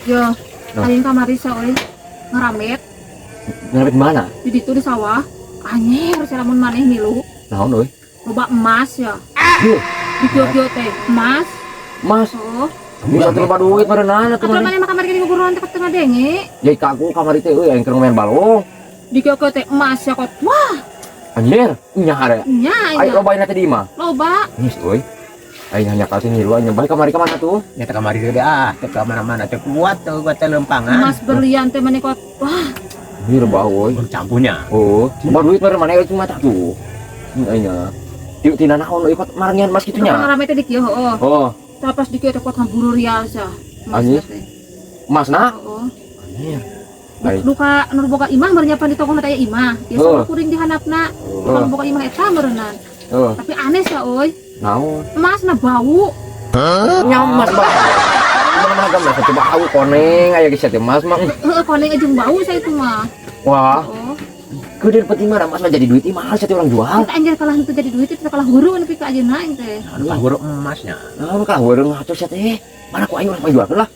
Yo, Nah. aing kamari sia euy ngaramet. Ngarepit mana? Di ditu di sawah. Anjir, sia lamun maneh milu. Naon euy? Loba emas ya. Yuh, Di kieu-kieu teh emas. Mas, Oh, bisa teu loba duit meureunan atuh atuh maneh. Maneh mah kamari gini nguburuan teh tengah denge. Jadi kaku kamari teh euy aing keur main balong. Di kieu-kieu teh emas ya kot. Wah, Anjir, nya are. Nya Aing nya. Lobaina teh di imah. Loba. Geus euy. Aing hanya kasih ngilu aing bae kamari ka mana tuh? Nya teh kamari gede ah, teh ka mana-mana teh kuat tuh buat teh lempangan. Emas berlian teh maneh kot. Wah, Anjir bau euy. Campunya. Oh, loba duit meureun maneh euy cuma tak tuh. Aing Diuk tina naon euy kot marangian emas kitu nya. Ngaramet teh di kieu heueuh. Oh, Tah pas di kieu teh kot ngaburu rial sia. Emas Anjir. teh. Emasna? Heeh. Anjir. Aing. Duka nu boga imah meureun pan di tonggoh teh aya imah. Ya Oh. sama kuring di handapna. Duka nu boga imah eta meureunnan. Oh, Tapi aneh sia euy. Naon? Emasna bau. Nya emas bau. Mana mana gambar satu bau koneng aya geus teh emas mah. Heeh, koneng jeung bau saya itu mah. Wah, Oh. gede penting mah emas mah jadi duit ih mahal satu orang jual. Kita anjir kalah henteu jadi duit itu kalah huru nepi ka ayeuna aing teh. Anu guru emasnya. Nah, kalah weureng ngaco sia teh. Mana ku aing urang jualkeun lah.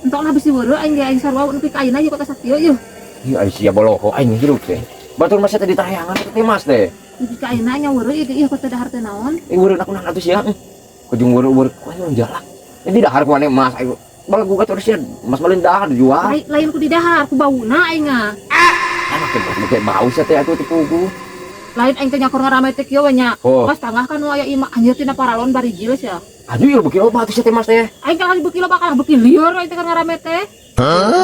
Entong lah bisi weureu aing ge aing sarua nepi ka ayeuna ye kota sakieu yeuh. Ih, ai sia boloho aing hirup teh. Batur mah sia teh ditayangan teh emas teh. Nepi ka ayeuna nya weureu ieu ieu kota dahar teh naon. Eh weureu aku nang atuh sia. Kujung weureu-weureu ku aing urang jalak. Ini dahar ku maneh emas aing. Bal gugat terus sia emas malin dahar dijual. Lain, lain ku di dahar ku bauna aing ah. Anak teh make bau sia teh atuh ti pugu. Lain aing teh nyakur ngarame teh kieu we nya. Oh, Pas tangah kan nu aya imah anjir tina paralon barijil sia. Aduh ya beuki loba atuh sia teh emas teh. Aing kalah beuki loba kalah beuki lieur aing teh ngarame teh.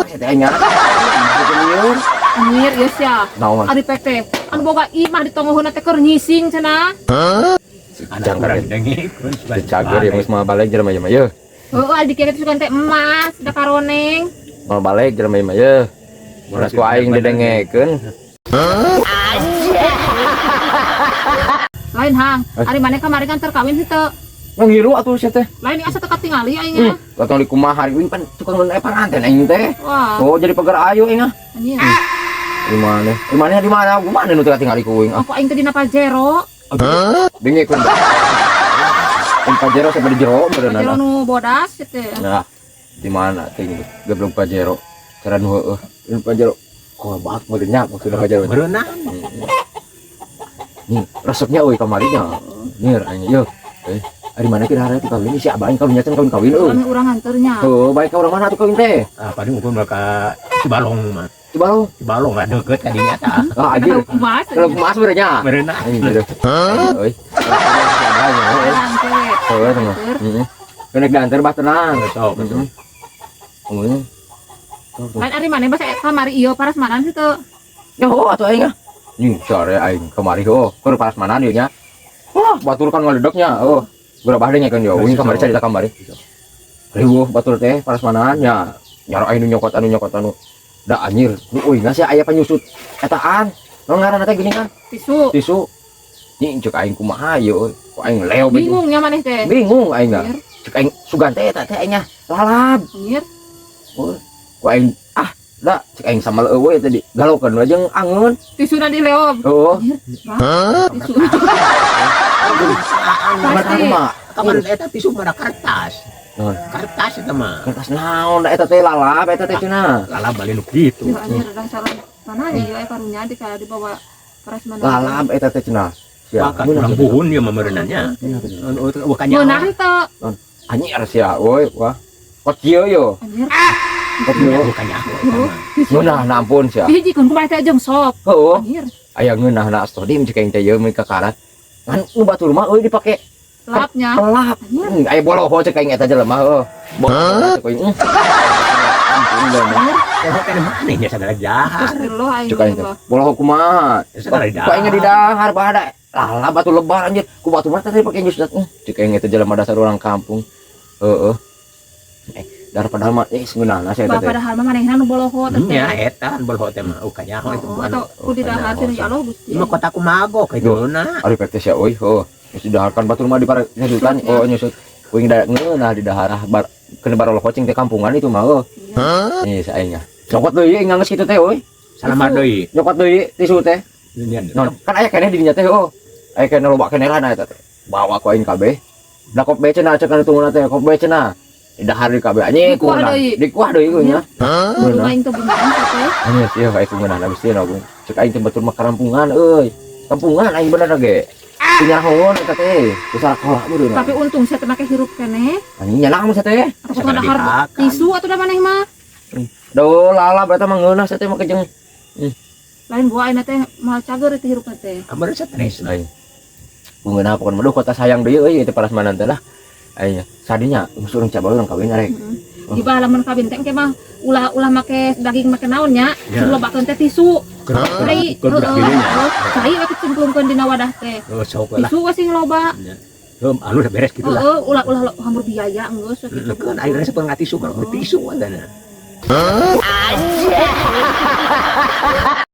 Sia teh aing Beuki lieur. Anjir ieu sia. Naon? Ari pek teh anu boga imah di tonggohna teh keur nyising cenah. Anak Jangan. urang dengekeun. Cager ya geus mah balik jelema ieu mah yeuh. Heeh, ari dikira teh sugan teh emas, da karoneng. Mau balik jelema ieu mah yeuh. Beras ku aing didengekeun. Lain hang, Eh. ari maneh kamari kan terkawin henteu. Ngilu atuh sia teh. Lain asa teu katingali aing ah. Katong di kumaha hari pan tukang mun aya panganten aing teh. Wah, Oh, jadi pagar ayu aing ah. anjir. Di mana? Di mana di mana? Gimana nu teu katingali ku aing ah. Aku aing teh dina Pajero. Dengekeun. Yang Pajero sampai di jero berenang. Pajero nu bodas teh. Nah, di mana teh geblok Pajero? Cara nu heueuh. Ini Pajero. Kolbak meureun maksudna Pajero. Berenang. Nih, resepnya euy kamarinya. Nir aing yeuh. Eh, ari mana kira hari kawin si abah aing kawin nya kawin kawin euy. Kami urang anternya. Heuh, baik ka urang mana atuh kawin teh? Ah, paling ukur mereka Cibalong mah. Cibalong. Cibalong lah deket kadinya tah. Ah, anjir. Mas. Kalau mas benernya. Berenang. Anjing gitu. Euy. Urang teh. Heuh, mah. Heeh. Kena diantar bah tenang. Betul, betul. Heeh. Lain ari maneh basa kamari ieu parasmanan henteu. Ya oh atuh aing ah. Nying sore aing kamari oh, keur parasmanan ieu nya. Wah, batur kan ngaledeknya. Oh, berapa hari nya kan yo, uing kamari carita kamari. Riweuh batur teh parasmanan nya. Nyaro aing nu nyokot anu nyokot anu. Da anjir, nu euy sia aya panyusut etaan. Naon ngaranna teh gini kan? Tisu. Tisu. Nying cek aing kumaha ieu euy. Ku aing leo baju. Bingung nya maneh teh. Bingung aing dah. Anjir, Cek aing sugan teh eta teh aing nya lalab. Anjir. Ku aing ah da cek aing sama leuweung tadi. Galokeun we jeung angeun. Tisuna di leob. Oh, Tisu. kamar Pasti. aku mah Kamar eta tisu mana kertas. Naon? Kertas eta mah. Kertas naon da eta teh lalab eta teh cenah. Lalab balik nu kitu. Ieu anjir dah salah. Mana ya ieu karunya di ka dibawa parasmanan. Lalab eta teh cenah. Sia. Bakat urang buhun ieu mah meureunannya. Anu bukannya. Ngeunah henteu. Anjir sia woi wah. Kok kieu yo? Anjir. Kok kieu? Bukannya aku eta mah. Ngeunah na ampun sia. Dihijikeun kumaha teh jeung sop. Heuh. Anjir. Aya ngeunah na astodim cek aing teh ieu meun kakarat. Ngan nu batur mah euy dipake Lapnya. pelap. Aya boloho cek aing eta jelema heuh. Boloho cek aing. Ampun jelema. Kalau teh maneh nya sagala jahat. Astagfirullah aing. Cek aing teh. Boloho kumaha? Sagala Ku aing di dahar pada lalab batu lebar anjir. Ku batu mah teh dipake nyusut. Cek aing eta jelema dasar orang kampung. Heeh. Eh, dar padahal mah eh ngeunahna sia eta Bah teh. padahal mah manehna nu boloho teh. Nya eta boloho teh mah bukannya aku itu. Oh, atau ku di dahar cenah ya Allah Gusti. Mah kota kumagok itu na. Ari pek teh sia euy, heuh. Geus didahar kan batur mah di pare nyusutan, oh nyusut. Kuing da ngeunah di dahar ah, bar kena baroloho cing teh kampungan itu mah heuh. Nih saengnya. Nyokot deui nganges kitu teh euy. Salamar deui. Nyokot deui tisu teh. Nya. Non, kan aya keneh di dinya teh heuh. Aya keneh loba keneh lah eta teh. Bawa ku aing kabeh. Da kop be cenah cek kana tunggu teh, kop be cenah. Dahar di kabeh anjing Dikuah ku deui. Dikuah deui ku nya. Kudu aing teu beunang teh. Anjing sih aing kumaha habis teh aku. Cek aing teh batur mah karampungan euy. Kampungan aing bener ge. Punya eta teh. Teu sakola meureun. Tapi untung saya teh make hirup keneh. Anjing nyala kamu teh. Atau kudu dahar tisu atuh da maneh mah. Duh lala berarti mah ngeunah sia teh mah kejeng. Lain buah ayeuna teh moal cager teh hirup teh. Kamar stres. Aing. Ngeunah pokona mah duh kota sayang deui euy itu parasmanan teh lah. Aing sadinya geus urang coba urang kawin arek. Heeh. Di bawah lamun kawin teh engke mah ulah ulah make daging make naon nya, Ya. lobakeun teh tisu. Cai, Keur budak heeh, gede nya. heeh. Cai we kecemplungkeun dina wadah teh. Oh, sok lah. Tisu we sing loba. Heuh, anu udah beres gitu lah. Heeh, ulah ulah hambur biaya geus we kitu. Kan akhirnya sepengat tisu kalau tisu kan.